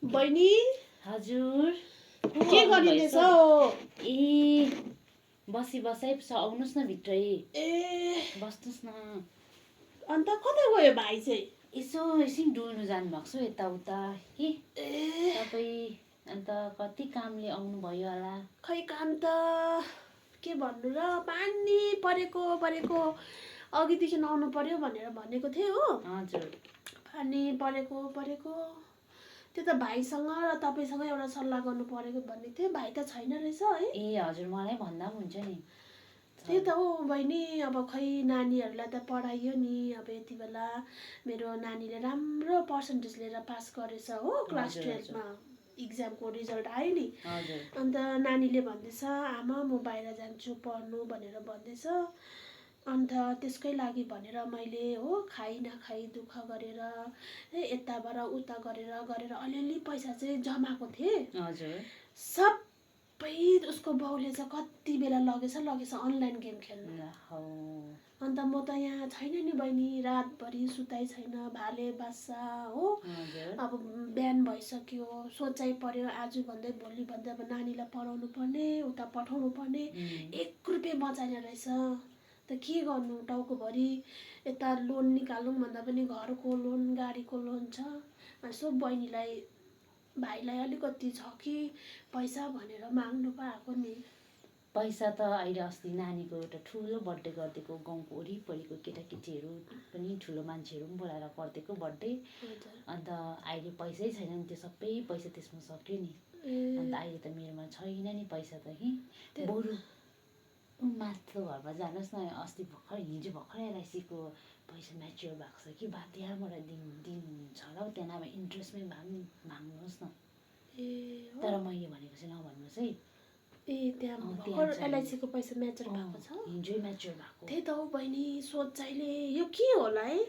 बहिनी हजुर के गरिँदैछ ए बसाइ आउनुहोस् न भित्रै ए बस्नुहोस् न। अन्त कता गयो भाइ चाहिँ? यसो एकछिन डुल्नु जानुभएको छ यताउता कि ए तपाईँ अन्त कति कामले आउनुभयो होला? खै काम त के भन्नु र, पानी परेको अघिदेखि आउनु पर्यो भनेर भनेको थिएँ हो। हजुर पानी परेको त्यो त भाइसँग र तपाईँसँग एउटा सल्लाह गर्नु परेको भन्ने थिएँ। भाइ त छैन रहेछ है? ए हजुर मलाई भन्दा पनि हुन्छ नि। त्यही त हो बहिनी, अब खै नानीहरूलाई त पढाइयो नि। अब यति बेला मेरो नानीले राम्रो पर्सेन्टेज लिएर पास गरेछ हो, क्लास 12मा इक्जामको रिजल्ट आयो नि। अन्त नानीले भन्दैछ आमा म बाहिर जान्छु पढ्नु भनेर भन्दैछ। अन्त त्यसकै लागि भनेर मैले हो खाइ नखाइ दुःख गरेर यताबाट उता गरेर अलिअलि पैसा चाहिँ जमाएको थिएँ। सबै उसको बाउले चाहिँ कति बेला लगेछ अनलाइन गेम खेल्नु। अन्त म त यहाँ छैन नि बहिनी, रातभरि सुताइ छैन, भाले बासा हो। अब बिहान भइसक्यो, सोचाइ पर्यो आज भन्दै भोलि भन्दै अब नानीलाई पढाउनु पर्ने, उता पठाउनु पर्ने, 1 रुपियाँ बचाएन रहेछ। त के गर्नु, टाउकोभरि यता लोन निकालौँ भन्दा पनि घरको लोन गाडीको लोन छ। यसो बहिनीलाई भाइलाई अलिकति छ कि पैसा भनेर माग्नु पाएको नि। पैसा त अहिले अस्ति नानीको एउटा ठुलो बर्थडे गरिदिएको, गाउँको वरिपरिको केटाकेटीहरू पनि ठुलो मान्छेहरू पनि बोलाएर गरिदिएको बर्थडे। अन्त अहिले पैसै छैन नि, त्यो सबै पैसा त्यसमा सक्यो नि। अन्त अहिले त मेरोमा छैन नि पैसा त कि। बरु माथिल्लो घरमा जानुहोस् न, अस्ति हिजो भर्खर एलआइसीको पैसा म्याच्योर भएको छ कि बा त्यहाँबाट दिनुहुन्छ होला हौ, त्यहाँ नभए इन्ट्रेस्टमै भए पनि माग्नुहोस् न। तर मैले भनेको चाहिँ नभन्नुहोस् है। ए त्यहाँ भर्खर एलआइसीको पैसा म्याच्योर भएको छ? हिजै म्याच्योर भएको। त्यही त हो बहिनी, सोचाइले यो के होला है?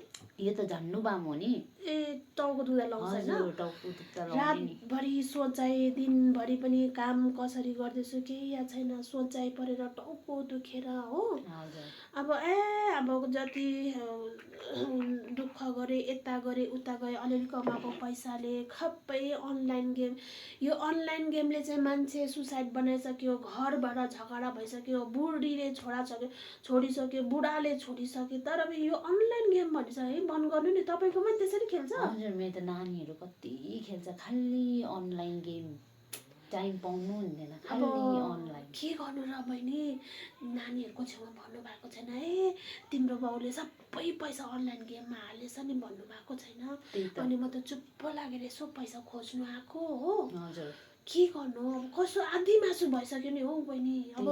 यो त झन्नु बाम हो नि। ए टाउको दुख्दा लाउँछ हैन? टाउको दुख्दा रातभरि सोचाइ, दिनभरि पनि काम कसरी गर्दैछु केही याद छैन, सोचाइ परेर टाउको दुखेर हो। अब जति दुःख गरे, यता गरे उता गए, अलिअलि कमाएको पैसाले खप्पै अनलाइन गेम। यो अनलाइन गेमले चाहिँ मान्छे सुसाइड बनाइसक्यो, घरबाट झगडा भइसक्यो, बुढीले छोडिसक्यो, बुढाले छोडिसक्यो। तर अब यो अनलाइन गेम भन्छ है, बन्द गर्नु नि। तपाईँकोमा त्यसरी खेल्छ? हजुर मेरो त नानीहरू कति खेल्छ, खालि अनलाइन गेम, टाइम पाउनु हुँदैन, खालि अनलाइन। के गर्नु र बहिनी, नानीहरूको छेउमा भन्नु भएको छैन है तिम्रो बाउले सबै पैसा अनलाइन गेममा हालेछ नि भन्नु भएको छैन। अनि म त चुप्प लागेर यसो पैसा खोज्नु आएको हो। के गर्नु, अब कसो आधी मासु भइसक्यो नि हौ बहिनी। अब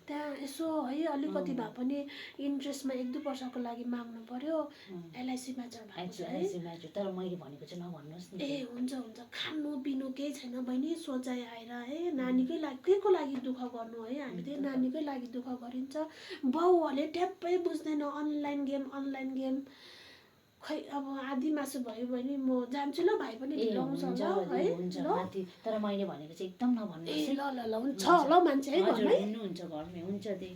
त्यहाँ यसो है अलिकति भए पनि इन्ट्रेस्टमा 1-2 वर्षको लागि माग्नु पर्यो। एलआइसी म्याच्योर भएको छ है। तर मैले भनेको चाहिँ नभन्नुहोस् नि। ए हुन्छ खानु पिनु केही छैन बहिनी, सोचाइ आएर है नानीकै लागि के को लागि दुःख गर्नु है। हामी चाहिँ नानीकै लागि दुःख गरिन्छ। बाउहरूले ट्याप्पै बुझ्दैन अनलाइन गेम। खै अब आधी मासु भयो भने म जान्छु ल, भाइ पनि ढिलो आउँछ है। तर मैले भनेको चाहिँ एकदम नभन्नुहोस् है। ल हुन्छ ल मान्छे है घरमै हुनुहुन्छ घरमै हुन्छ त्यही।